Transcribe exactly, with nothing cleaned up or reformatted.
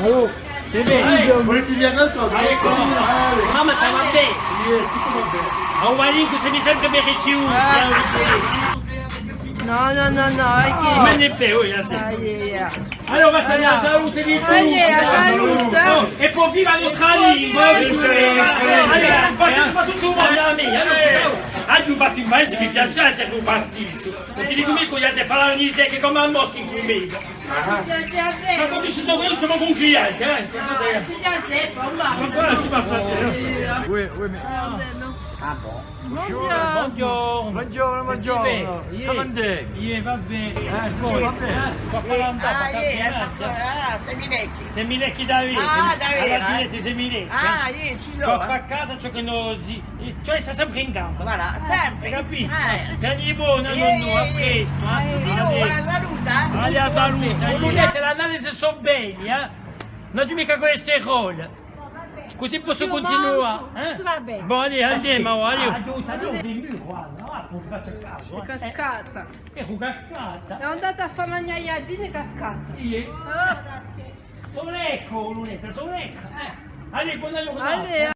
Allora, sì, bè. Volete via, non so, sai come? Mamma, sta, va bè. Sì, tuttu va bè. Ma u Valincu semu sempre ben ricevuti, eh, no, no, no, no, hè chì... Ma ne pè, oh, grazie. Allora, a salute di tutti. È po viva a nostra lingua. Allora, fate tuttu quantu à mè, allora. Aghju fattu in paese, mi piace, hè un pasticciu. Ùn ti dicu micca chì si fà l'anise chè cum'è à Mosca in cummedia. Ma quandu ci sò, quandu ci sò cù un cliente, eh? Ma quandu ti passa? Oui, oui, mais... Ah bon. Bonghjornu. Bonghjornu. Bonghjornu, bonghjornu. Cumu andemu? Iè, va bè. Ah, sì, va bè. Ci hè da fà andà, ah, iè, ah, semi lecchi. Semi lecchi da avè. Ah, da avè, eh. Semi lecchi. Ah, iè, ci sò. Ci hè da fà à casa ciò chì no si, eh, ci hè da esse sempre in gamba. Voilà, sempre. Hai capitu? Eh. Teni bonu, nonnu, à prestu, eh. Allez, a salute, eh. Vulete l'analisi sò beni, eh? Ùn aghju micca colesterolo. Cusì possu cuntinuà, eh? Tuttu va bè. Bon, allez, andemu, allez. Aiuta, aiuta, aiuta, guarda, guarda, ùn facciu casu, eh. Cascata. Eccu, cascata. Hè andata à fà magnà i ghjattini, cascata. Iè. Oh. Sò leccu, Lunetta, sò leccu, eh. Allez, buona ghjurnata. Allez.